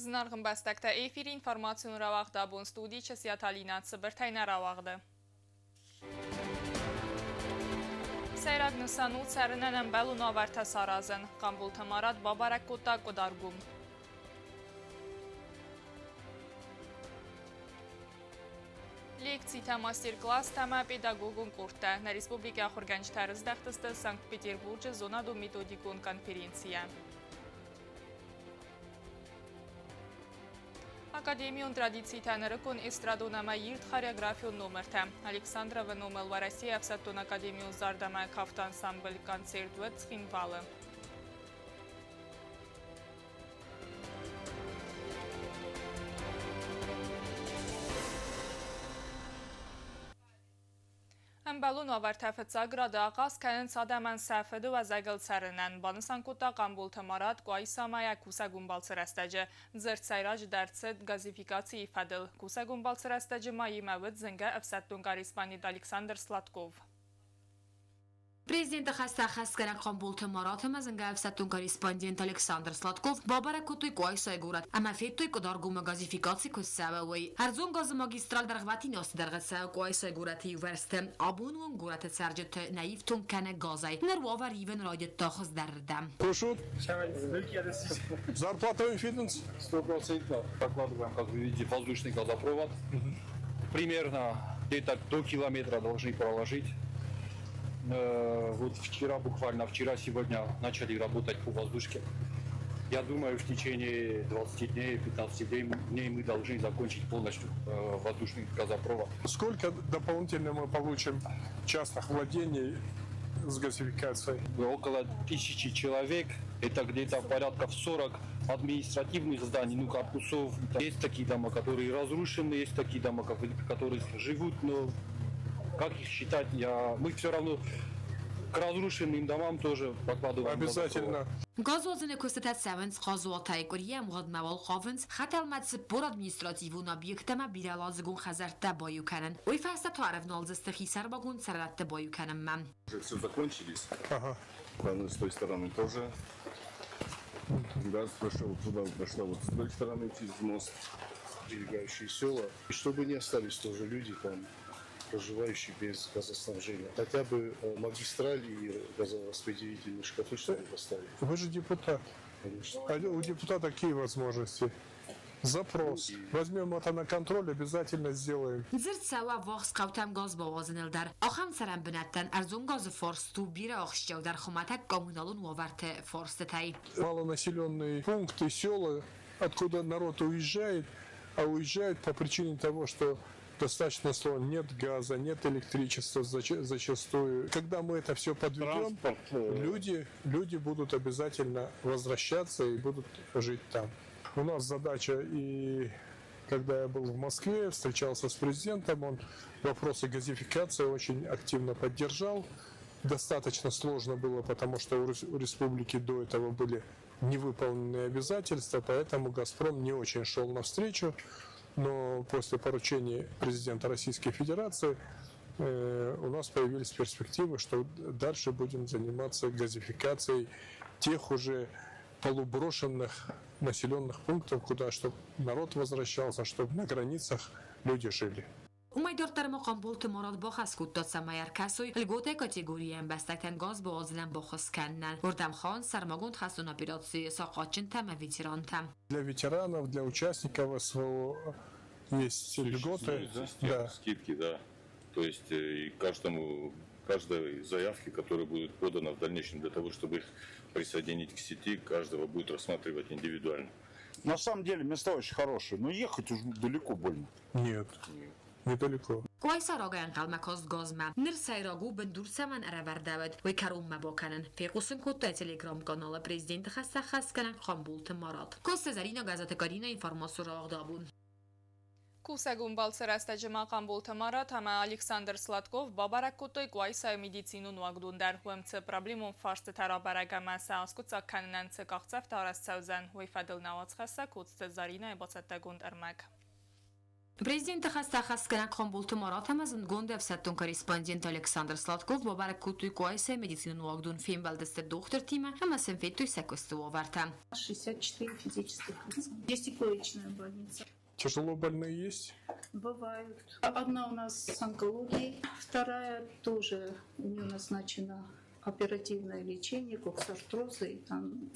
Зынаргъ ӕмбӕстӕгтӕ, эфиры информацион рауагъд абон студийы Часиаты Алинӕ цыбыртӕй нӕ рауагъды. Сӕйраг нысан у цӕрынӕн ӕмбӕлон уавӕртӕ саразын. Хъамболты Марат бабӕрӕг кодта Къуыдаргом. Лекцитӕ, мастер-класстӕ ӕмӕ педагогон къордтӕ нӕ республикӕйы ахуыргӕнджытӕ ӕрыздӕхтысты Санкт-Петербурджы зонадон-методикон конференцийӕ. Академион традицитӕ нырыккон эстрадон ӕмӕ ирд хореографион номыртӕ. Александровы номыл Уӕрӕсейы ӕфсӕддон академион зард ӕмӕ кафты ансамбль концерт уыд Цхинвалы. Ӕмбӕлон уавӕртӕ фыццаг рады ахъаз кӕнынц адӕмӕн сӕ фыдыуӕзӕгыл цӕрынӕн, банысан кодта Хъамболты Марат Къуайсамӕ кусӕгон балцы рӕстӕджы. Дзырд сӕйраджыдӕр цыд газификацийы фӕдыл. Кусӕгон балцы рӕстӕджы ма йемӕ уыд зынгӕ ӕфсӕддон корреспондент Александр Сладков. Президенты хӕстӕ ӕххӕстгӕнӕг Хъамболты Марат ӕмӕ зынгӕ ӕфсӕддон корреспондент Александр Сладков бабӕрӕг кодтой Къуайсайы горӕт ӕмӕ федтой Къуыдаргомы газификаци куыд цӕуы, уый. Ӕрдзон газы магистраль дӕргъвӕтин азты дӕргъы цӕуы Къуайсайы горӕты иувӕрсты. Абоны онг горӕты цӕрджыты нӕ ифтонг кӕны газӕй. Ныр уавӕр ивын райдыдта хуыздӕрырдӕм. Кушут? Зарплата им фидынц? Стопроцентно. Прокладываем, как вы видите, воздушный газопровод. Примерно где-то до километра должны проложить. Вот вчера, буквально вчера, сегодня начали работать по воздушке. Я думаю, в течение 20 дней, 15 дней мы должны закончить полностью воздушный газопровод. Сколько дополнительно мы получим частных владений с газификацией? Около 1000 человек, это где-то порядка 40 административных зданий, ну, корпусов. Есть такие дома, которые разрушены, есть такие дома, которые живут, но как их считать, мы все равно к разрушенным домам тоже прокладываем. Обязательно. Газуадзӕны куыстытӕ цӕуынц хъазуатӕй къуырийы ӕмгъуыдмӕ уал хъавынц хӕтӕлмӕ 40 административон объект ӕмӕ бирӕуӕладзыгон хӕдзӕрттӕ баиу кӕнын. Уый фӕстӕ та ӕрӕвналдзысты хисӕрмагонд цӕрӕнуӕтты баиу кӕнынмӕ. Уже все закончились. Ага. С той стороны тоже. Газ прошел туда, прошла вот с той стороны через мост. Прилегающие села. И чтобы не остались тоже люди там, проживающие без газоснабжения. Хотя бы магистрали и газораспределительные шкафы, чтобы поставить. Вы же депутат. Конечно. А у депутата какие возможности? Запрос. Возьмем это на контроль, обязательно сделаем. Дзырд цӕуы ӕввахс хъӕутӕм газ бауадзыныл дӕр. Ахӕм цӕрӕн бынӕттӕн ӕрдзон газы фарст у бирӕ ахсджиагдӕр хуымӕтӕг коммуналон уавӕрты фарстытӕй. Малонаселенные пункты, села, откуда народ уезжает, а уезжает по причине того, что достаточно сложно, нет газа, нет электричества зачастую. Когда мы это все подведем, люди будут обязательно возвращаться и будут жить там. У нас задача, и когда я был в Москве, встречался с президентом, он вопросы газификации очень активно поддержал. Достаточно сложно было, потому что у республики до этого были невыполненные обязательства, поэтому «Газпром» не очень шел навстречу. Но после поручения президента Российской Федерации у нас появились перспективы, что дальше будем заниматься газификацией тех уже полуброшенных населенных пунктов, куда чтобы народ возвращался, чтобы на границах люди жили. Уымӕй дарддӕр ма Хъамболты Марат бахӕс кодта, цӕмӕй ӕркӕсой льготӕй категорийы ӕмбӕстӕгтӕн газ бауадзынӕн баххуыс кӕнынӕн. Уырдӕм хауынц сӕрмагонд хӕстон операцийы сахъатджынтӕ ӕмӕ ветерантӕ. Для ветеранов, для участников СВО есть льготы. Да. Скидки, да. То есть и каждому, каждой заявке, которая будет подана в дальнейшем для того, чтобы их присоединить к сети, каждого будет рассматривать индивидуально. На самом деле места очень хорошие, но ехать уж далеко больно. Нет, недалеко. Къуайса рагӕй ӕнхъӕлмӕ каст газмӕ. Ныр сӕйраг у бындур цӕмӕн ӕрӕвӕрдӕуыд, уый кӕронмӕ бакӕнын, фехъусын кодта телеграм-каналы президенты хӕстӕххӕстгӕнӕг Хъамболты Марат. Коцты Зӕринӕ, Газаты Каринӕ, информацион рауагъды абон. Кусӕгон балцы рӕстӕджы ма Хъамболты Марат ӕмӕ Александр Сладков бабӕрӕг кодтой Къуайсайы медицинон уагдон дӕр. Уым цы проблемон фарстытӕ рабӕрӕг ӕмӕ сӕ аскъуыддзаг кӕнынӕн цы къахдзӕфтӕ арӕзт цӕудзӕн, уый фӕдыл нӕ уацхӕссӕг Коцты Зӕринӕйы бацӕттӕгонд ӕрмӕг. Президенты хӕстӕ ӕххӕстгӕнӕг Хъамболты Марат ӕмӕ зындгонд ӕфсӕддон корреспондент Александр Сладков бабӕрӕг кодтой Къуайсайы медицинон уагдон, фембӕлдысты дохтыртимӕ ӕмӕ сын федтой сӕ куысты уавӕртӕ. 64 физических лица. Есть и коечная больница. Тяжело больные есть? Бывают. Одна у нас с онкологией, вторая тоже у нее назначена оперативное лечение коксартроза, и там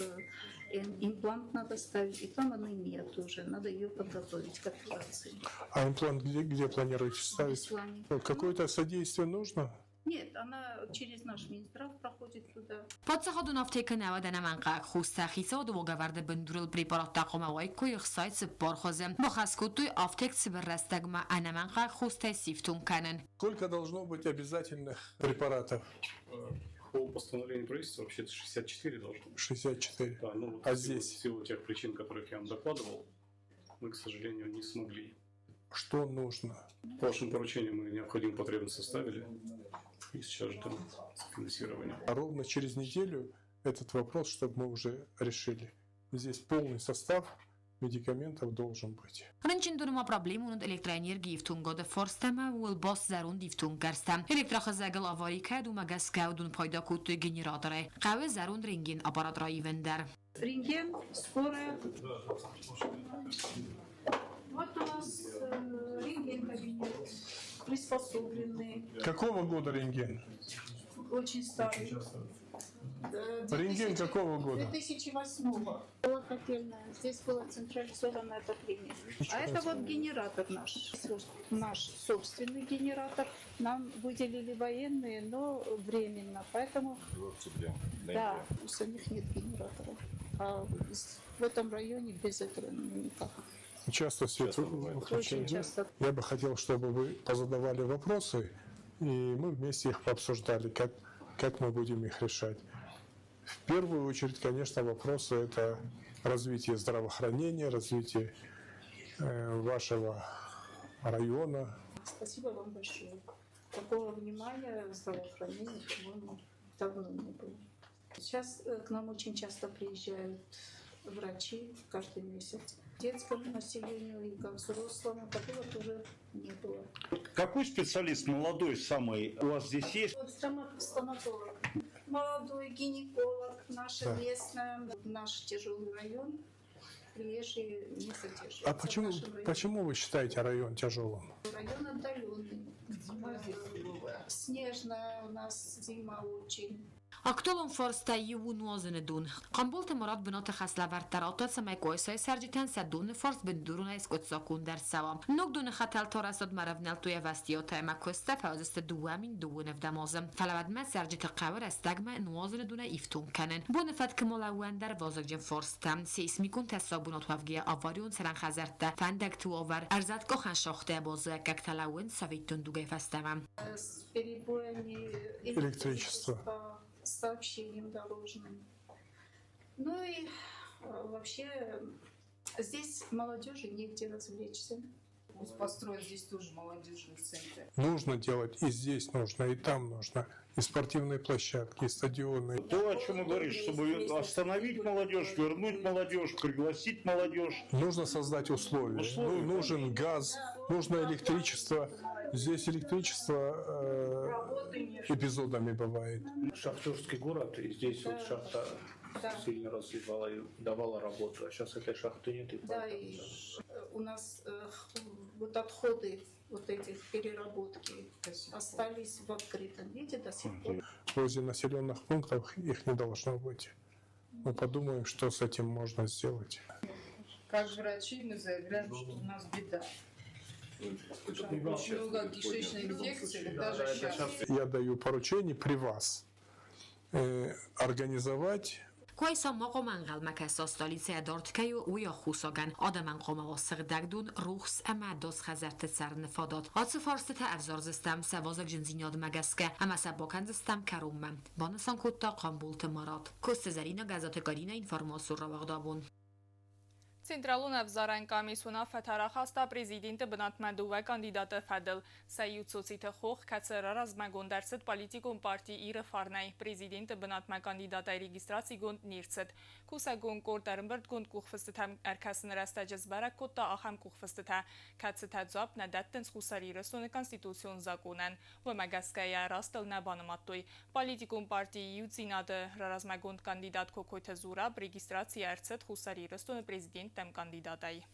имплант надо ставить, и там анемия тоже, надо ее подготовить к операции. А имплант где планируете ставить? В Беслане. Какое-то содействие нужно? Нет, она через наш Минздрав проходит туда. Паддзахадон афтекы нӕ уыд ӕнӕмӕнгхъӕуӕг хостӕ, хицауады уагӕвӕрды бындурыл препараттӕ хъуамӕ уаиккой ӕхцайы цыппар хуызы. Бахӕс кодтой афтек цыбыр рӕстӕгмӕ ӕнӕмӕнгхъӕуӕг хостӕй сифтонг кӕнын. Сколько должно быть обязательных препаратов? По постановлению правительства вообще-то 64 должно быть. 64. Да, ну вот А в силу, здесь? в силу тех причин, которых я вам докладывал, мы, к сожалению, не смогли. Что нужно? По вашему поручению мы необходимую потребность составили и сейчас ждем финансирования. А ровно через неделю этот вопрос, чтобы мы уже решили. Здесь полный состав медикаментов должен быть. Рынчындоны ма проблемон уыд электроэнергийы ифтонгады фарст ӕмӕ ууыл баст зӕронд ифтонггӕрзтӕ. Электрохызӕгыл авари кӕд, уымӕ гӕсгӕ уыдон пайда кодтой генераторӕй. Хъӕуы зӕронд рентген аппарат раивын дӕр. Рентген, скорая. Вот у нас рентген-кабинет, приспособленный. Какого года рентген? Очень старый. Рентген какого года? 2008-го. Была котельная, здесь было централизованное отопление. А это вот генератор наш. Наш собственный генератор. Нам выделили военные, но временно. Поэтому, В октябре, да, у самих нет генератора. А в этом районе без этого никак. Часто свет Часто бывает. выключают, Очень да? часто. Я бы хотел, чтобы вы позадавали вопросы, и мы вместе их пообсуждали, как мы будем их решать. В первую очередь, конечно, вопросы это развитие здравоохранения, развитие вашего района. Спасибо вам большое. Такого внимания в здравоохранении, по-моему, давно не было. Сейчас к нам очень часто приезжают врачи каждый месяц. Детскому населению и ко взрослому такого тоже не было. Какой специалист молодой самый у вас здесь есть? Вот стоматолог, молодой гинеколог, наша местная, наш тяжелый район, приезжие не задерживаются. А в почему, нашем районе. почему вы считаете район тяжелым? Район отдаленный. Снежная у нас зима очень. Актуалон фарстӕй иу у нуазыны дон. Хъамболты Марат бынаты хӕслӕвӕрдтӕ радта, цӕмӕй Къуайсайы цӕрджытӕн сӕ доны фарст бындуронӕй скъуыддзаггонд ӕрцӕуа. Ног доны хӕтӕлты арӕзтадмӕ ӕрӕвнӕлдтой ӕвӕстиатӕй ӕмӕ куысттӕ фӕуыдзысты 2017 азы. Фӕлӕ уӕдмӕ цӕрджыты хъӕуы рӕстӕгмӕ нуазыны донӕй ифтонг кӕнын. Боны фӕткы ма лӕууы ӕндӕр вазыгджын фарстытӕ. Сейсмикон тӕссаг бынат уӕвгӕйӕ аварион цӕрӕн хӕдзӕрттӕ, фӕндӕгты уавӕр, ӕрзӕткъахӕн шахтӕйӕ баззайӕггӕгтӕ лӕууынц советон дугӕй фӕстӕмӕ. С перебоями Электричество. с сообщением дорожным. Ну и вообще здесь молодежи негде развлечься. Пусть построят здесь тоже молодежные центры. Нужно делать и здесь нужно, и там нужно, и спортивные площадки, и стадионы. То, о чем мы говорим, чтобы остановить молодежь, вернуть молодежь, пригласить молодежь. Нужно создать условия. Условия, Ну, нужен газ, нужно электричество. Здесь электричество эпизодами бывает. Шахтерский город, и здесь вот шахта сильно развивала и давала работу. А сейчас этой шахты нет. И Да, поэтому, и у нас вот отходы вот этих переработки остались в открытом виде до сих пор. Возле населенных пунктов их не должно быть. Мы подумаем, что с этим можно сделать. Как врачи мы заявляем, что у нас беда. Очень много кишечной инфекции, вот даже сейчас. Я даю поручение при вас организовать. Къуайса ма хъуамӕ ӕнхъӕлмӕ кӕса столицӕйӕ дард кӕй у, уый аххосагӕн. Адӕмӕн хъуамӕ уа сыгъдӕг дон, рухс ӕмӕ ӕдас хӕдзӕртты цӕрыны фадат. Ацы фарстытӕ ӕвзардзыстӕм сӕ вазыгджындзинадмӕ гӕсгӕ ӕмӕ сӕ бакӕндзыстӕм кӕронмӕ, банысан кодта Хъамболты Марат. Коцты Зӕринӕ, Гӕззаты Каринӕ, информацион рауагъд Абон. Централон ӕвзарӕн къамис уынаффӕтӕ рахаста президенты бынатмӕ дыууӕ кандидаты фӕдыл. Сӕ иу Цоциты Хох, кӕцы раразмӕгонд ӕрцыд политикон парти Иры фарнӕй, президенты бынатмӕ кандидатӕй регистрацигонд не рцыд. Кусӕгон къорд ӕрӕмбырдгонд къухфыстытӕм ӕркӕсыны рӕстӕджы сбӕрӕг кодта ахӕм къухфыстытӕ, кӕцытӕ дзуапп нӕ дӕттынц Хуссар Ирыстоны Конституцион закъонӕн. Уымӕ гӕсгӕ йӕ растыл нӕ банымадтой. Политикон парти Иудзинад-ы раразмӕгонд кандидат Кокойты Зураб регистраци ӕрцыд Хуссар Ирыстоны президенттӕм кандидатӕй.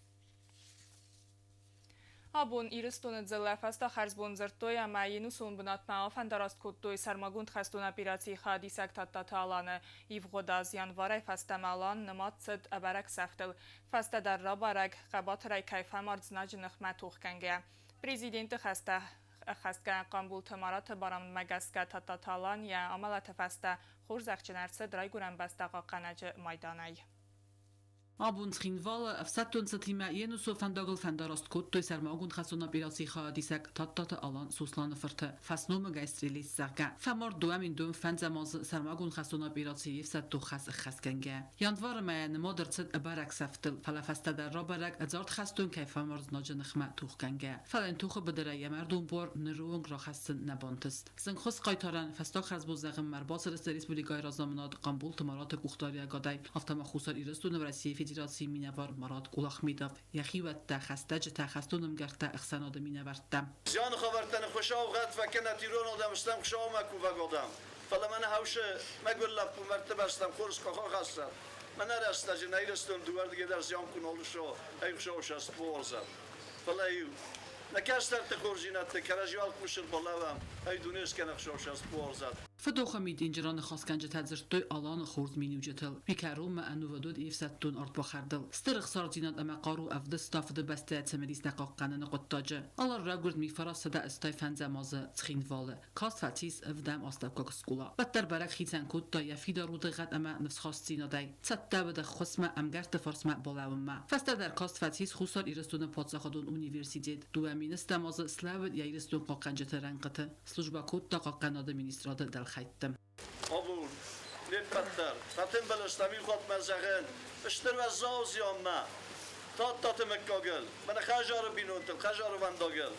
Абон Ирыстоны дзыллӕ фӕстӕ хӕрзбон дзырдтой ӕмӕ йе нусон бынатмӕ афӕндараст кодтой сӕрмагонд хӕстон операцийы хайадисӕг Тадтаты Аланы. Ивгъуыд аз январӕй фӕстӕмӕ Алан нымад цыд ӕбӕрӕг сӕфтыл. Фӕстӕдӕр рабӕрӕг, хъӕбатырӕй кӕй фӕмард знаджы ныхмӕ тохгӕнгӕ. Президенты хӕстӕ ӕххӕстгӕнӕг Хъамболты Мараты барамындмӕ гӕсгӕ Тадтаты Алан йӕ амӕлӕты фӕстӕ хорзӕхджын ӕрцыд Райгуырӕн бӕстӕ хъахъхъӕнӕджы майданӕй. Абон Цхинвалы ӕфсӕддон цытимӕ йе нусон фӕндагыл фӕндараст кодтой сӕрмагонд хӕстон операцийы хайадисӕг Тадтаты Алан Сосланы фырты фӕсномыгӕй стрелец, зӕгъгӕ, фӕмард 2005 азы сӕрмагонд хӕстон операцийы йе фсӕддон хӕс ӕххӕстгӕнгӕ. Январы мӕйӕ нымад ӕрцыд ӕбӕрӕг сӕфтыл, фӕлӕ фӕстӕдӕр рабӕрӕг, ӕдзард хӕстон кӕй фӕмард знаджы ныхмӕ тохгӕнгӕ. Фӕлӕ йын тохы быдырӕй йӕ мӕрдон буар ныры онг рахӕссын нӕ бантыст. Зынгхуыст хъайтарӕн фӕстаг хӕрзбон зӕгъынмӕ ӕрбацыдысты республикӕйы разамынад Хъамболты Мараты къухдариуӕгадӕй, афтӕ ма Хуссар Ирыстоны Российы Федерацийы минӕвар Марат Кулахметов, йӕ хиуӕттӕ, хӕстӕджытӕ, хӕстон ӕмгӕрттӕ, ӕхсӕнады минӕвӕрттӕ. Зианы хабӕрттӕ ныххуысау гъӕд фӕкӕнӕт ирон адӕм, стӕм Хуыцаумӕ кувӕг адӕм. Фӕлӕ мӕнӕ хӕусы мӕгуыр лӕппу мӕрдты бӕстӕм хорз къах ахӕссӕд. Мӕнӕ рӕстӕджы нӕ Ирыстон дыууӕрдыгӕй дӕр зиан куы нал уса, ӕй Хуыцау сӕ сбуарзӕд. Фӕлӕ-иу нӕ кӕстӕрты хорздзинӕдты кӕрӕдзи алхъус ӕрбалӕууӕм, ӕй дунескӕнӕг Хуыцау сӕ сбуарзӕд. Фыдохы мидинджы раныхасгӕнджытӕ дзырдтой Аланы хорз миниуджытыл, уый кӕронмӕ ӕнувыд уыд йе фсӕддон ардбахӕрдыл. Стыр ӕхсардзинад ӕмӕ хъару ӕвдыста Фыдыбӕстӕйы цымыдис нӕ хъахъхъӕныны хъуыддаджы. Алан райгуырд 1985 азы Цхинвалы. Каст фӕцис ӕвдӕм астӕуккаг скъола. Уӕддӕр бӕрӕг хицӕн кодта йӕ фидар удыгъӕд ӕмӕ ныфсхастдзинадӕй. Цӕттӕ уыд ӕххуысмӕ, ӕмгӕртты фарсмӕ балӕууынмӕ. Фӕстӕдӕр каст фӕцис Хуссар Ирыстоны паддзахадон университет. 2010 азы слӕууыд йӕ Ирыстон хъахъхъӕнджыты рӕнхъыты. Службӕ кодта хъахъхъӕнады министрады дӕлхӕйтты. Абон не ппӕт дӕр фӕтымбыл стӕм иу хатмӕ зӕгъын, стыр уӕззау зианмӕ Тадтаты мыггагыл, мӕнӕ хӕдзары бинонтыл, хӕдзары вӕндагыл.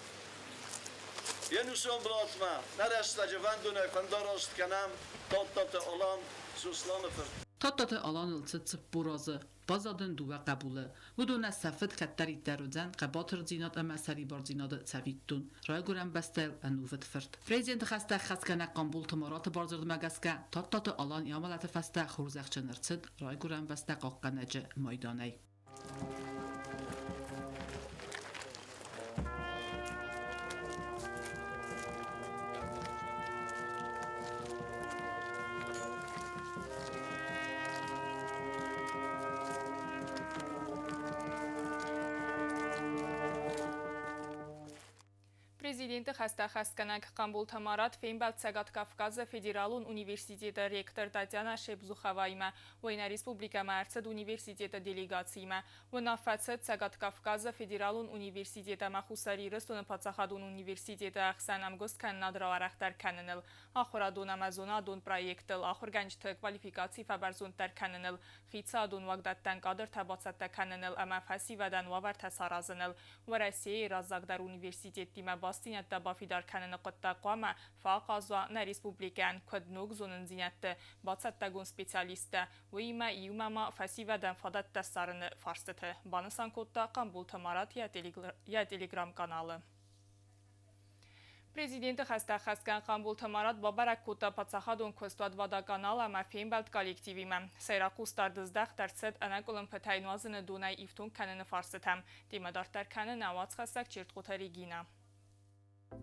Йе нусон бынатмӕ нӕ рӕстӕджы вӕндонӕй фӕндараст кӕнӕм Тадтаты Алан Сосланы фырт. Тадтаты Аланыл цыд 40 азы, баззад ын дыууӕ хъӕбулы. Уыдонӕн сӕ фыд кӕддӕриддӕр уыдзӕн хъӕбатырдзинад ӕмӕ сӕрибардзинады цӕвиттон, райгуырӕн бӕстӕйыл ӕнувыд фырт. Президенты хӕстӕ ӕххӕстгӕнӕг Хъамболты Мараты бардзырдмӕ гӕсгӕ Тадтаты Алан йӕ амӕлӕты фӕстӕ хорзӕхджын ӕрцыд Райгуырӕн бӕстӕ хъахъхъӕнӕджы майданӕй. Президенты хӕстӕ ӕххӕстгӕнӕг Хъамболты Марат фембӕлд Цӕгат Кавказы федералон университеты ректор Татьяна Шебзуховаимӕ. Уый нӕ республикӕмӕ ӕрцыд университеты делегациимӕ. Уынаффӕ цыд Цӕгат Кавказы федералон университет ӕмӕ Хуссар Ирыстоны паддзахадон университеты ӕхсӕн ӕмгуысткӕнынад рауӕрӕхдӕр кӕныныл, ахуырадон ӕмӕ зонадон проекттыл, ахуыргӕнджыты квалификаци фӕбӕрзонддӕр кӕныныл, хицауадон уагдӕттӕн кадртӕ бацӕттӕ кӕныныл ӕмӕ фӕсивӕдӕн уавӕртӕ саразыныл. Уӕрӕсейы раззагдӕр университеттимӕ бастдзинӕдтӕ бафидар кӕныны хъуыддаг хъуамӕ фӕахъаз уа нӕ республикӕйӕн куыд ног зонындзинӕдты бацӕттӕгонд специалисттӕ, уыимӕ иумӕ ма фӕсивӕдӕн фадӕттӕ ссарыны фарстыты, банысан кодта Хъамболты Марат йӕ телеграм-каналы. Президенты хӕстӕ ӕххӕстгӕнӕг Хъамболты Марат бабӕрӕг кодта паддзахадон куыстуат Водоканал ӕмӕ фембӕлд коллективимӕ. Сӕйраг хъусдард здӕхт ӕрцыд ӕнӕкъуылымпытӕй нуазыны донӕй ифтонг кӕныны фарстытӕм. Темӕ дарддӕр кӕны нӕ уацхӕссӕг Чертхъоты Регина.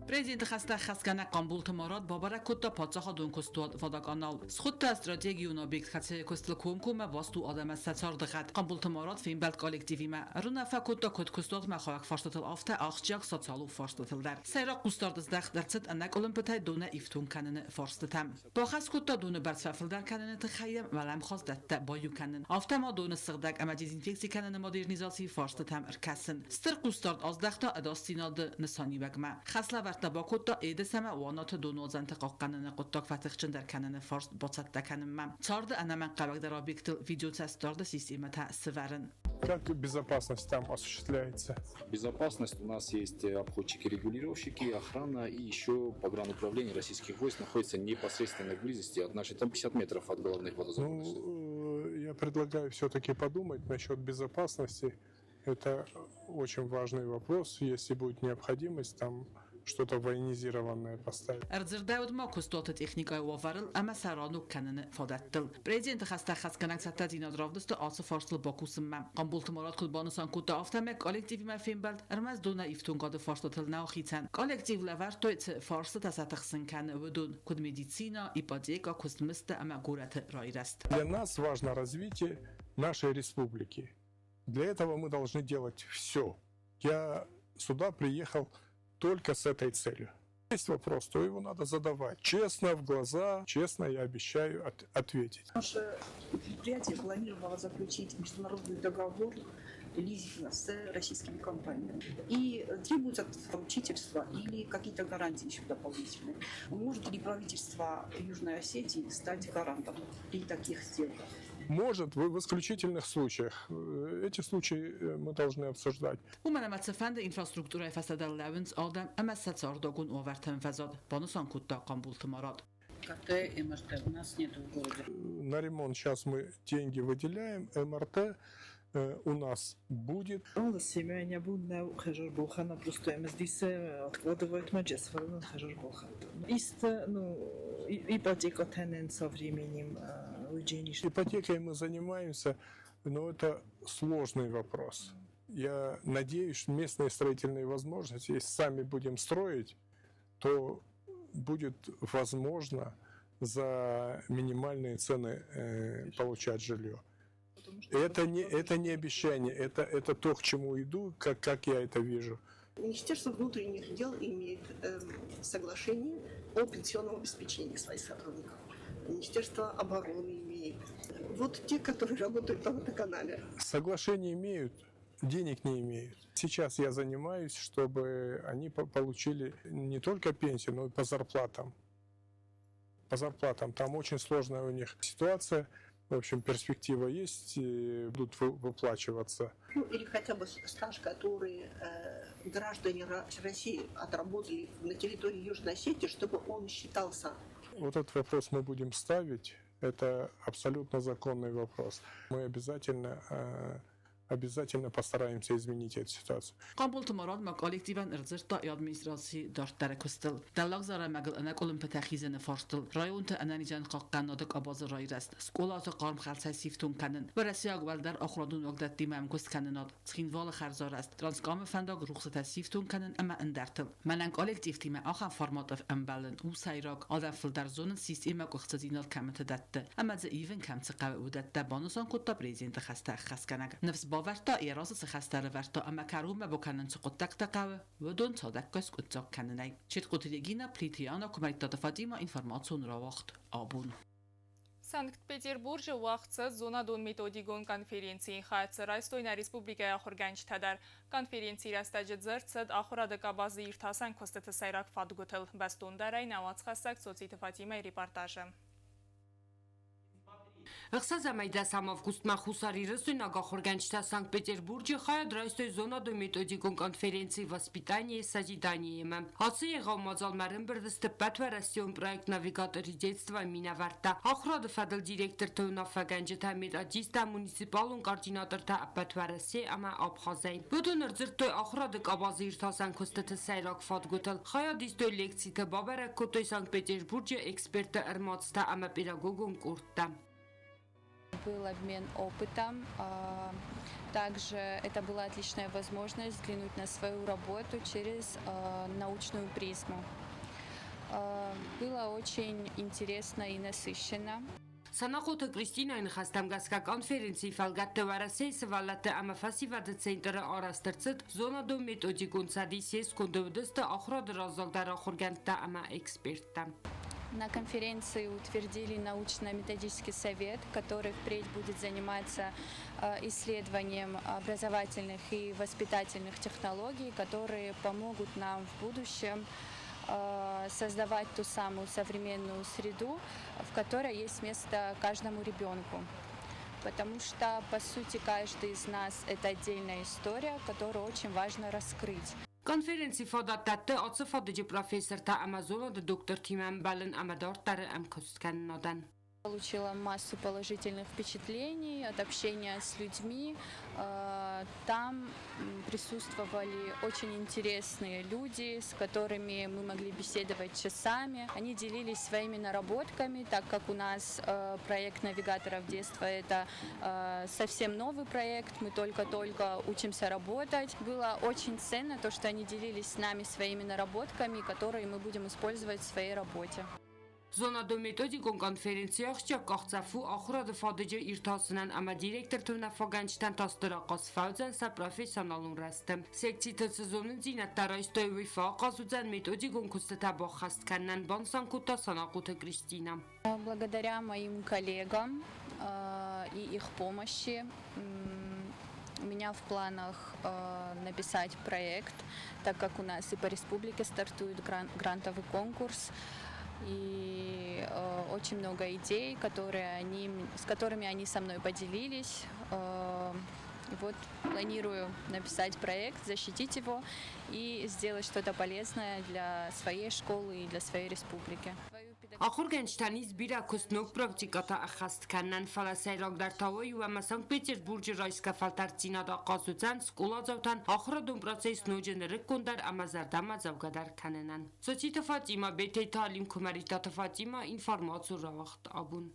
Президенты хӕстӕ ӕххӕстгӕнӕг Хъамболты Марат бабӕрӕг кодта паддзахадон куыстуат Водоканал. Схуыдта стратегион объект хӕццӕйы куыстыл комкоммӕ баст у адӕмӕн сӕ царды гъӕд. Хъамболты Марат фембӕлд коллективимӕ. Ӕруынаффӕ кодта куыд куыстуатмӕ хауӕг фарстытыл, афтӕ ахсджиаг социалон фарстытыл дӕр. Сӕйраг хъусдард здӕхт ӕрцыд ӕнӕкъуылымпытӕй донӕй ифтонг кӕныны фарстытӕм. Бахӕс кодта доны бӕрц фӕфылдӕр кӕныны тыххӕй йӕм уӕлӕмхас дӕттӕ баиу кӕнын, афтӕ ма доны сыгъдӕг ӕмӕ дезинфекци кӕныны модернизацийы фарстытӕм ӕркӕсын. Стыр хъусдард аздӕхта ӕдасдзинады нысаниуӕгмӕ. Хӕслӕвӕрд Хӕслӕвӕрдтӕ бакодта Едыс ӕмӕ Уанаты донуадзӕнты хъахъхъӕныны хъуыддаг фӕтыхджындӕр кӕныны фарст бацӕттӕ кӕнынмӕ. Царды ӕнӕмӕнгхъӕуӕгдӕр объекттыл видеоцӕстдарды системӕтӕ сывӕрын. Как безопасность там осуществляется? Безопасность у нас есть обходчики-регулировщики, охрана и еще погрануправление российских войск находится непосредственно в близости от нашей, там 50 метров от главных водозаборов. Ну, я предлагаю все-таки подумать насчет безопасности. Это очень важный вопрос. Если будет необходимость, там что-то военизированное поставить. Ӕрдзырдӕуыд ма куыстуаты техникӕйы уавӕрыл ӕмӕ сӕ раног кӕныны фадӕттыл. Президенты хӕстӕ ӕххӕстгӕнӕг цӕттӕдзинад равдыста ацы фарстыл бакусынмӕ. Хъамболты Марат куыд банысан кодта, афтӕмӕй коллективимӕ фембӕлд ӕрмӕст донӕй ифтонгады фарстатыл нӕ ахицӕн. Коллектив лӕвӕрдтой, цы фарстытӕ сӕ тыхсын кӕны, уыдон, куыд медицинӕ, ипотекӕ, куыстмыздтӕ ӕмӕ горӕты райрӕзт. Для нас важно развитие нашей республики. Для этого мы должны делать все. Я сюда приехал только с этой целью. Есть вопрос, то его надо задавать. Честно, в глаза, честно я обещаю ответить. Наше предприятие планировало заключить международный договор лизинга с российскими компаниями. И требуется поручительство или какие-то гарантии еще дополнительные. Может ли правительство Южной Осетии стать гарантом при таких сделках? Может, в исключительных случаях. Эти случаи мы должны обсуждать. Уымӕн ӕмӕ цыфӕнды инфраструктурӕйы фӕстӕ дӕр лӕууынц адӕм ӕмӕ сӕ цардагон уавӕрты ӕмвӕзад, банысан кодта Хъамболты Марат. КТ, МРТ у нас нет в городе. На ремонт сейчас мы деньги выделяем, МРТ у нас будет. Ипотекой мы занимаемся, но это сложный вопрос. Я надеюсь, что местные строительные возможности, если сами будем строить, то будет возможно за минимальные цены получать жилье. Это не обещание, это то, к чему иду, как я это вижу. Министерство внутренних дел имеет соглашение о пенсионном обеспечении своих сотрудников. Министерство обороны имеет. Вот те, которые работают там на канале. Соглашение имеют, денег не имеют. Сейчас я занимаюсь, чтобы они получили не только пенсию, но и по зарплатам. По зарплатам. Там очень сложная у них ситуация. В общем, перспектива есть, и будут выплачиваться. Ну, или хотя бы стаж, который граждане России отработали на территории Южной Осетии, чтобы он считался. Вот этот вопрос мы будем ставить. Это абсолютно законный вопрос. Мы обязательно постараемся изменить эту ситуацию. Хъамболты Марат ма коллективӕн ӕрдзырдта администрацийы дарддӕры куыстыл. Дӕллаг Зӕрӕмӕгыл ӕнӕкъуылымпытӕ хизыны фарстыл, районты ӕнӕнизӕн хъахъхъӕнынады къабазы райрӕзт, скъолаты хъарм хӕлцӕй сифтонг кӕнын, уӕрӕсейаг уӕлдӕр ахуырадон уагдӕттимӕ ӕмгуысткӕнынад, Цхинвалы хӕрзарӕзт, Транскамы фӕндаг рухсытӕ сифтонг кӕнын ӕмӕ ӕндӕртыл. Мӕнӕн коллективтимӕ ахӕм форматы ӕмбӕлын у сӕйраг, адӕм фылдӕр зонынц системӕ къуыхцыдзинад кӕмыты дӕтты ӕмӕ дзы ивын кӕм цы хъӕуы, уыдӕттӕ, банысан кодта президенты хӕстӕ ӕххӕстгӕнӕг. Ныфс бавӕрдта, йӕ разы цы хӕстӕ ӕрӕвӕрдта ӕмӕ кӕронмӕ бакӕнын цы хъуыддӕгтӕ хъӕуы, уыдон цадӕггай скъуыддзаг кӕнынӕй. Четкъоты Регина, Плиты Яна, Куымӕридтаты Фатимӕ, информацион рауагъд Абон. Санкт-Петербурджы уагъд цыд зонадон-методикон конференци. Хайад дзы райстой нӕ республикӕйы ахуыргӕнджытӕ дӕр. Конференцийы рӕстӕджы дзырд цыд ахуырады къабазы иртасӕн куыстыты сӕйраг фадгуытыл. Бӕстондӕрӕй нӕ уацхӕссӕг Цоциты Фатимӕйы репортажы. 16-ӕм августмӕ хуссарирыстойнаг ахуыргӕнджытӕ Санкт-Петербурджы хайад райстой зонадон-методикон конференци «Воспитание и созидание»-мӕ. Ацы егъау мадзалмӕ ӕрӕмбырд сты ӕппӕтуӕрӕсеон проект «Навигаторы детства» минӕвӕрттӕ, ахуырады фӕдыл директорты уынаффӕгӕнджытӕ, методисттӕ, муниципалон координатортӕ ӕппӕт Уӕрӕсе ӕмӕ Абхазӕй. Уыдон ӕрдзырдтой ахуырады къабазы иртасӕн куыстыты сӕйраг фадгуытыл, хайад истой лекциты, бабӕрӕг кодтой Санкт-Петербурджы экспертты ӕрмадзтӕ ӕмӕ педагогон къордтӕ. Был обмен опытом. Также это была отличная возможность взглянуть на свою работу через научную призму. Было очень интересно и насыщенно. Санахъоты Кристинайы ныхӕстӕм гӕсгӕ конференцийы фӕлгӕтты Уӕрӕсейы сывӕллӕтты ӕмӕ фӕсивӕды центры арӕзт ӕрцыд зонадон-методикон цӕдис, йе сконды уыдысты ахуырады раззагдӕр ахуыргӕндтӕ ӕмӕ эксперттӕ. На конференции утвердили научно-методический совет, который впредь будет заниматься исследованием образовательных и воспитательных технологий, которые помогут нам в будущем создавать ту самую современную среду, в которой есть место каждому ребенку. Потому что, по сути, каждый из нас – это отдельная история, которую очень важно раскрыть. Конференци фадат дӕтты ацы фадыджы профессортӕ ӕмӕ зонады доктортимӕ ӕмбӕлын ӕмӕ дарддӕры ӕмкуысткӕнынадӕн. Получила массу положительных впечатлений от общения с людьми. Там присутствовали очень интересные люди, с которыми мы могли беседовать часами. Они делились своими наработками, так как у нас проект навигаторов детства – это совсем новый проект, мы только-только учимся работать. Было очень ценно то, что они делились с нами своими наработками, которые мы будем использовать в своей работе. Зонадон-методикон конференцийы ахсджиаг къахдзӕф у ахуырады фадыджы иртасынӕн ӕмӕ директорты уынаффӕгӕнджытӕн та стыр ахъаз фӕуыдзӕн сӕ профессионалон рӕзты. Секциты цы зонындзинӕдтӕ райстой, уый фӕахъаз уыдзӕн методикон куыстытӕ баххӕст кӕнынӕн, банысан кодта Санахъоты Кристинӕ. Благодаря моим коллегам и их помощи у меня в планах написать проект, так как у нас и по республике стартует грантовый конкурс. И очень много идей, с которыми они со мной поделились. И вот планирую написать проект, защитить его и сделать что-то полезное для своей школы и для своей республики. Ахуыргӕнджытӕн ис бирӕ куыст ног практикӕтӕ ӕххӕст кӕнынӕн, фӕлӕ сӕйрагдӕр та уый у, ӕмӕ Санкт-Петербурджы райсгӕ фӕлтӕрддзинад ахъаз уыдзӕн скъоладзаутӕн ахуырадон процесс ноджы нырыккондӕр ӕмӕ зӕрдӕмӕдзӕугӕдӕр кӕнынӕн. Цоциты Фатимӕ, Бететы Алим, Куымӕридтаты Фатимӕ, информацион рауагъд абон.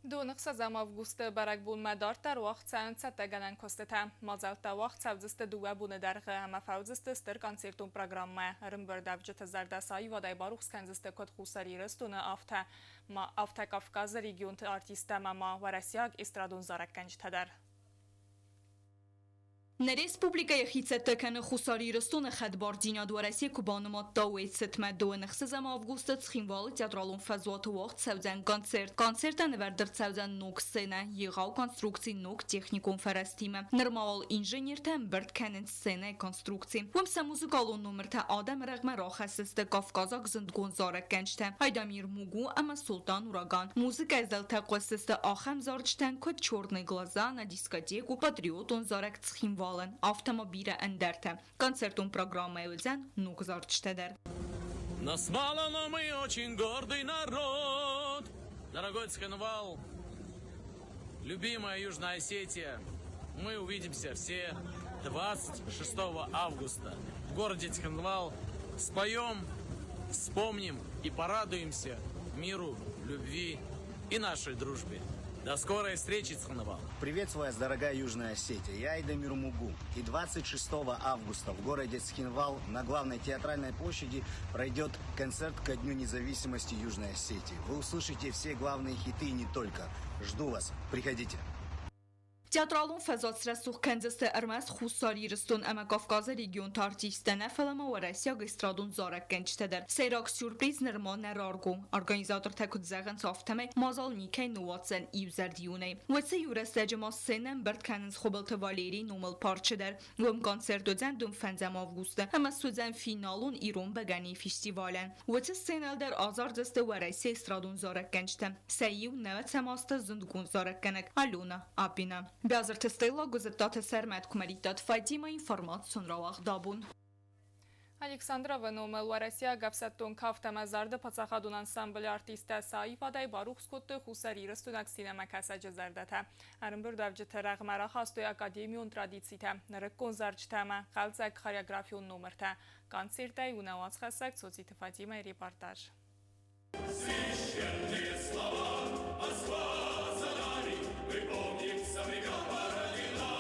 Доны 6 августы бӕрӕгбонмӕ дарддӕр уагъд цӕуынц цӕттӕгӕнӕн куыстытӕ. Мадзӕлттӕ уагъд цӕудзысты дыууӕ боны дӕргъы ӕмӕ фӕуыдзысты стыр концертон программӕ. Ӕрӕмбырдуӕвджыты зӕрдӕ сӕ аивадӕй барухс кӕндзысты куыд Хуссар Ирыстоны, афтӕ ма афтӕ Кавказы регионты артисттӕ ӕмӕ ма уӕрӕсейаг эстрадон зарӕггӕнджытӕ дӕр. Нӕ республикӕ йӕхи цӕттӕ кӕны Хуссар Ирыстоны хӕдбардзинад Уӕрӕсе куы банымадта, уый цытмӕ. Дыууын ӕхсӕзӕм августы Цхинвалы театралон фӕзуаты уагъд цӕудзӕн концерт. Концертӕн ӕвӕрд ӕрцӕудзӕн ног сценӕ, егъау конструкци ног техникон фӕрӕзтимӕ. Нырма уал инженертӕ ӕмбырд кӕнынц сценӕйы конструкци. Уым сӕ музыкалон номыртӕ адӕмы рӕгъмӕ рахӕсдзысты кавказаг зындгонд зарӕггӕнджытӕ Айдамир Мугу ӕмӕ Султан Ураган. Музыкӕйы зӕлтӕ хъуысдзысты ахӕм зарджытӕн, куыд Черные глаза, На дискотеку, патриотон зарӕг Цхинвалӕн, афтӕ ма бирӕ ӕндӕртӕ. Концертон программӕйы уыдзӕн ног зарджытӕ дӕр. Нас мало, но мы очень гордый народ. Дорогой Цхинвал, любимая Южная Осетия, мы увидимся все 26 августа в городе Цхинвал. Споем, вспомним и порадуемся миру, любви и нашей дружбе. До скорой встречи, Цхинвал. Приветствую вас, дорогая Южная Осетия. Я Айдамир Мугу. И 26 августа в городе Цхинвал на главной театральной площади пройдет концерт ко Дню независимости Южной Осетии. Вы услышите все главные хиты и не только. Жду вас. Приходите. Театралон фӕзуат срӕсугъд кӕндзысты ӕрмӕст Хуссар Ирыстон ӕмӕ Кавказы регионты артисттӕ нӕ, фӕлӕ ма уӕрӕсейаг эстрадон зарӕггӕнджытӕ дӕр. Сӕйраг сюрприз нырма нӕ раргом. Организатортӕ куыд зӕгъынц, афтӕмӕй мадзал никӕй ныууадздзӕн иузӕрдионӕй. Уыцы иу рӕстӕджы ма сценӕ ӕмбырд кӕнынц Хуыбылты Валерийы номыл парчы дӕр. Уым концерт уыдзӕн дыууынфӕндзӕм августы ӕмӕ суыдзӕн финалон ирон бӕгӕныйы фестивалӕн. Уыцы сценӕйыл дӕр азардзысты Уӕрӕсейы эстрадон зарӕггӕнджытӕ. Сӕ иу нӕуӕдзӕм азты зындгонд зарӕггӕнӕг Алена Апина. Бязырты Стелла, Гуызыдтаты Сӕрмӕт, Куымӕридтаты Фатимӕ, информацион рауагъд абон. Александровы номыл уӕрӕсейаг ӕфсӕддон кафт ӕмӕ зарды паддзахадон ансамблы артисттӕ сӕ аивадӕй барухс кодтой хуссарирыстойнаг синемӕкӕсӕджы зӕрдӕтӕ. Ӕрӕмбырдуӕвджыты рӕгъмӕ рахастой академион традицитӕ, нырыккон зарджытӕ ӕмӕ хъӕлдзӕг хореографион номыртӕ. Концертӕй у нӕ уацхӕссӕг Цоциты Фатимӕйы репортаж. Священные слова Москва за нами, мы помним со времен Бородина.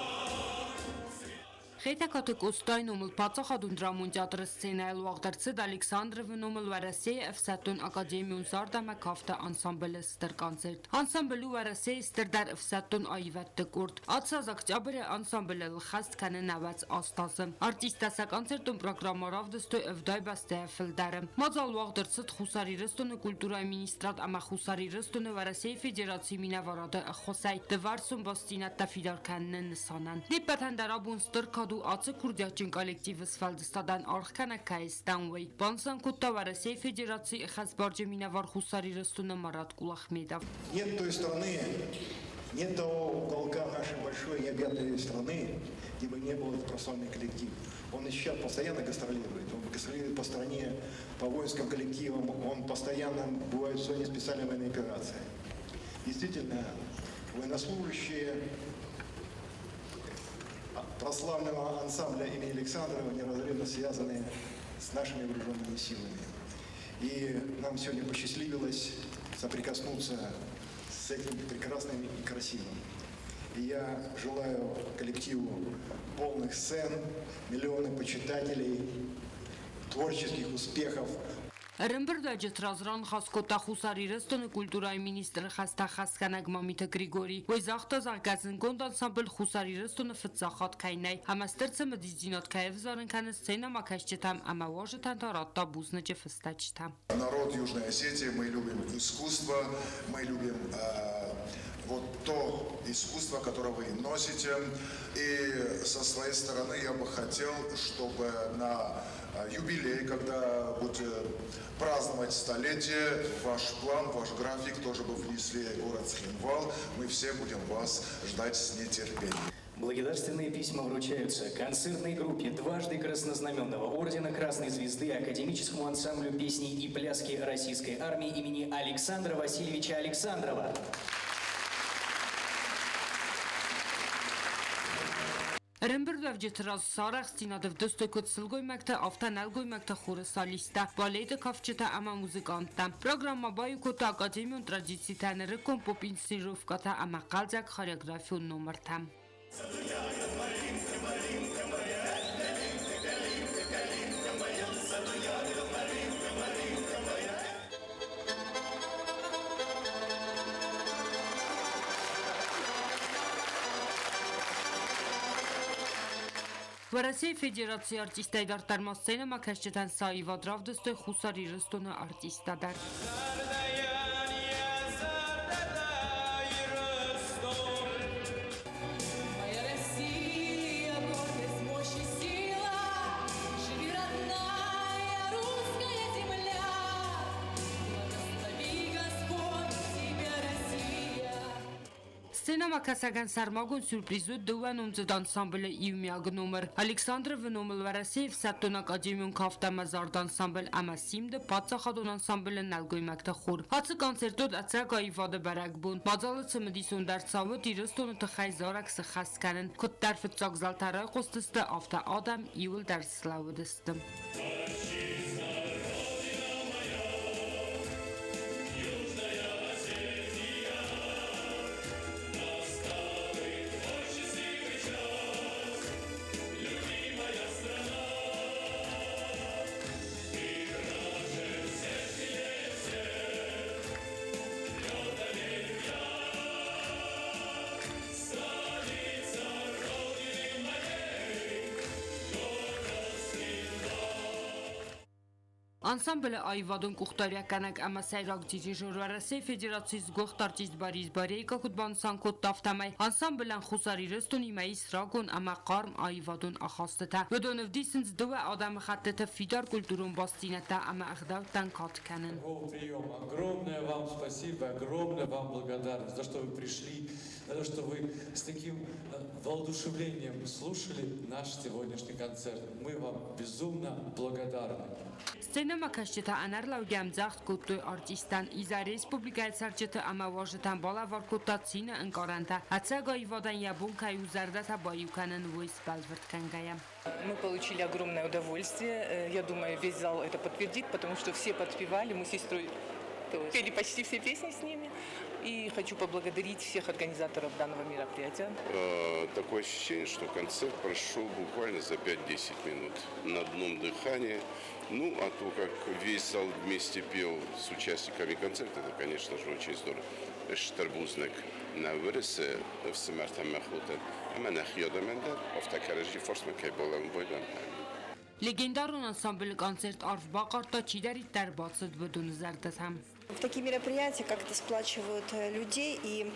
Хетӕгкаты Къостайы номыл паддзахадон драмон театры сценӕйыл уагъд ӕрцыд Александровы номыл Уӕрӕсейы ӕфсӕддон академион зард ӕмӕ кафты ансамблы стыр концерт. Ансамбль у Уӕрӕсейы стырдӕр ӕфсӕддон аивӕдты къорд. Ацы аз октябры ансамблыл хӕст кӕны 98 азы. Артисттӕ сӕ концертон программӕ равдыстой 70 бӕстӕйӕ фылдӕры. Мадзал уагъд ӕрцыд Хуссар Ирыстоны культурӕйы министрад ӕмӕ Хуссар Ирыстоны Уӕрӕсейы Федерацийы минӕварады ӕххуысӕй дывӕрсон бастдзинӕдтӕ фидар кӕныны нысанӕн. Не ппӕтӕн дӕр абон стыр кад у ацы курдиатджын коллективы сфӕлдыстадӕн аргъ кӕнӕг кӕй стӕм, уый, банысан кодта Уӕрӕсейы Федерацийы хӕсбарджын минӕвар Хуссар Ирыстоны Марат Кулахмедов. Нет той страны, нет того уголка нашей большой необъятной страны, где бы не был этот прославленный коллектив. Он и сейчас постоянно гастролирует. Он гастролирует по стране, по воинским коллективам, он постоянно бывает в зоне специальной военной операции. Действительно, военнослужащие прославленного ансамбля имени Александрова неразрывно связаны с нашими вооруженными силами. И нам сегодня посчастливилось соприкоснуться с этим прекрасным и красивым. И я желаю коллективу полных сцен, миллионы почитателей, творческих успехов. Ӕрӕмбырдуӕвджыты раз раныхас кодта Хуссар Ирыстоны культурӕйы министры хӕстӕ хӕсгӕнӕг Мамиты Григори. Уый загъта, зӕгъгӕ, зындгонд ансамбль Хуссар Ирыстоны фыццаг хатт кӕй нӕй ӕмӕ стыр цымыдисдзинад кӕй ӕвзарын кӕны сценӕмӕкӕсджытӕм ӕмӕ уазджытӕн та радта бузныджы фыстӕджытӕ. Народ Южной Осетии, мы любим искусство, мы любим вот то искусство, которое вы носите. И со своей стороны я бы хотел, чтобы на юбилей, когда будете праздновать столетие, ваш план, ваш график тоже бы внесли город Цхинвал. Мы все будем вас ждать с нетерпением. Благодарственные письма вручаются концертной группе дважды Краснознаменного ордена Красной Звезды Академическому ансамблю песни и пляски Российской армии имени Александра Васильевича Александрова. Ӕрӕмбырдуӕвджыты раз сӕ арӕхстдзинад ӕвдыстой куыд сылгоймӕгтӕ, афтӕ нӕлгоймӕгты хоры солисттӕ, балеты кафджытӕ ӕмӕ музыканттӕ. Программӕ баиу кодта академион традицитӕ, нырыккон поп-инсценировкӕтӕ ӕмӕ хъӕлдзӕг хореографион номыртӕ. Уӕрӕсейы Федерацийы артисттӕй дарддӕр ма сценӕмӕкӕсджытӕн сӕ аивад равдыстой Хуссар Ирыстоны артисттӕ дӕр. Сценӕмӕкӕсӕгӕн сӕрмагонд сюрприз уыд дыууӕ номдзыд ансамблы иумиаг номыр. Александровы номыл Уӕрӕсейы ӕфсӕддон академион кафт ӕмӕ зард ансамбль ӕмӕ Симды паддзахадон ансамблы нӕлгоймӕгты хор. Ацы концерт уыд ӕцӕг аивады бӕрӕгбон. Мадзалы цымыдисондӕр цауы Ирыстоны тыххӕй зарӕг сыххӕст кӕнын. Куыддӕр фыццаг залтӕ райхъуыстысты, афтӕ адӕм иуылдӕр слӕууыдысты. Ансамблы аивадон къухдариуӕггӕнӕг ӕмӕ сӕйраг дирижер Уӕрӕсейы Федерацийы сгуыхт артист Борис Борейко куыд банысан кодта, афтӕмӕй ансамблӕн Хуссар Ирыстонимӕ ис рагон ӕмӕ хъарм аивадон ахастытӕ. Уыдон ӕвдисынц дыууӕ адӕмыхӕттыты фидар культурон бастдзинӕдтӕ ӕмӕ ӕгъдӕуттӕн кад кӕнын. Прием. Огромное вам спасибо, огромная вам благодарность за то, что вы пришли, за то, что вы с таким воодушевлением слушали наш сегодняшний концерт. Мы вам безумно благодарны. Сценӕмӕкӕсджытӕ ӕнӕрлӕугӕ ӕмдзӕгъд кодтой артисттӕн. Изӕр республикӕйы цӕрджыты ӕмӕ уазджытӕн балӕвар кодта цины ӕнкъарӕнтӕ. Ӕцӕг аивадӕн йӕ бон кӕй у зӕрдӕтӕ баиу кӕнын, уый сбӕлвырд кӕнгӕйӕ. Мы получили огромное удовольствие. Я думаю, весь зал это подтвердит, потому что все подпевали. Мы с сестрой Пели почти все песни с ними. И хочу поблагодарить всех организаторов данного мероприятия. Такое ощущение, что концерт прошел буквально за 5-10 минут на одном дыхании. Ну, а то, как весь зал вместе пел с участниками концерта, это, конечно же, очень здорово. Стыр бузныг нӕ Уырысы ӕфсымӕртӕ ӕмӕ хотӕн ӕмӕ нӕхи адӕмӕн дӕр, афтӕ кӕрӕдзи фарсмӕ кӕй балӕууыдам. Легендарон ансамблы концерт арф бахъардта, чидӕриддӕр бацыд, уыдоны зӕрдӕтӕм. В такие мероприятия как-то сплачивают людей и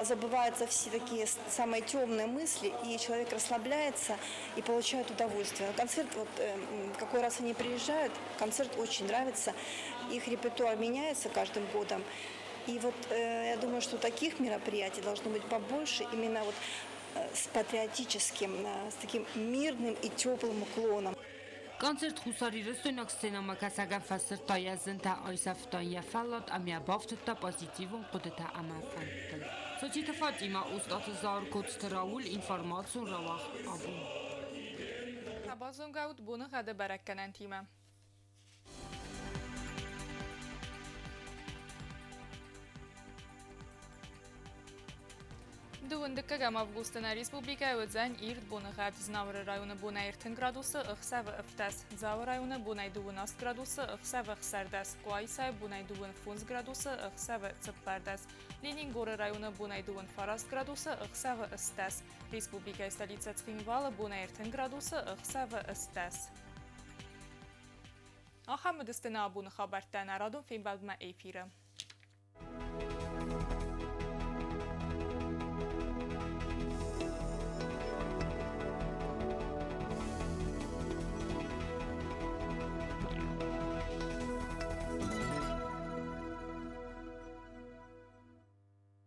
забываются все такие самые темные мысли, и человек расслабляется и получает удовольствие. На концерт, вот, какой раз они приезжают, концерт очень нравится, их репертуар меняется каждым годом. И вот я думаю, что таких мероприятий должно быть побольше, именно вот с патриотическим, с таким мирным и теплым уклоном. Концерт хуссарирыстойнаг сценӕмӕкӕсӕгӕн фӕсырдта йӕ зынтӕ, айсӕфта йӕ фӕллад ӕмӕ йӕ бафтыдта позитивон хъуыдытӕ ӕмӕ фӕндтыл. Цоциты Фатимӕ, Остъаты Зауыр, Коцты Рауль, информацион рауагъд Абон. Базонгӕ ут боныгъӕды бӕрӕггӕнӕнтимӕ. Дыууын дыккӕгӕм августы нӕ республикӕйы уыдзӕн ирд боныгъӕд. Знауыры районы бонӕй 30 градусы, ӕхсӕвы 17. Дзауы районы бонӕй 28 градусы, ӕхсӕвы 16. Къуайсайы бонӕй 25 градусы, ӕхсӕвы 14. Ленингоры районы бонӕй 29 градусы, ӕхсӕвы 10. Республикӕйы столицӕ Цхинвалы бонӕй 30 градусы, ӕхсӕвы 10. Ахӕм уыдысты нӕ абоны хабӕрттӕ. Нӕ радон фембӕлдмӕ эфиры.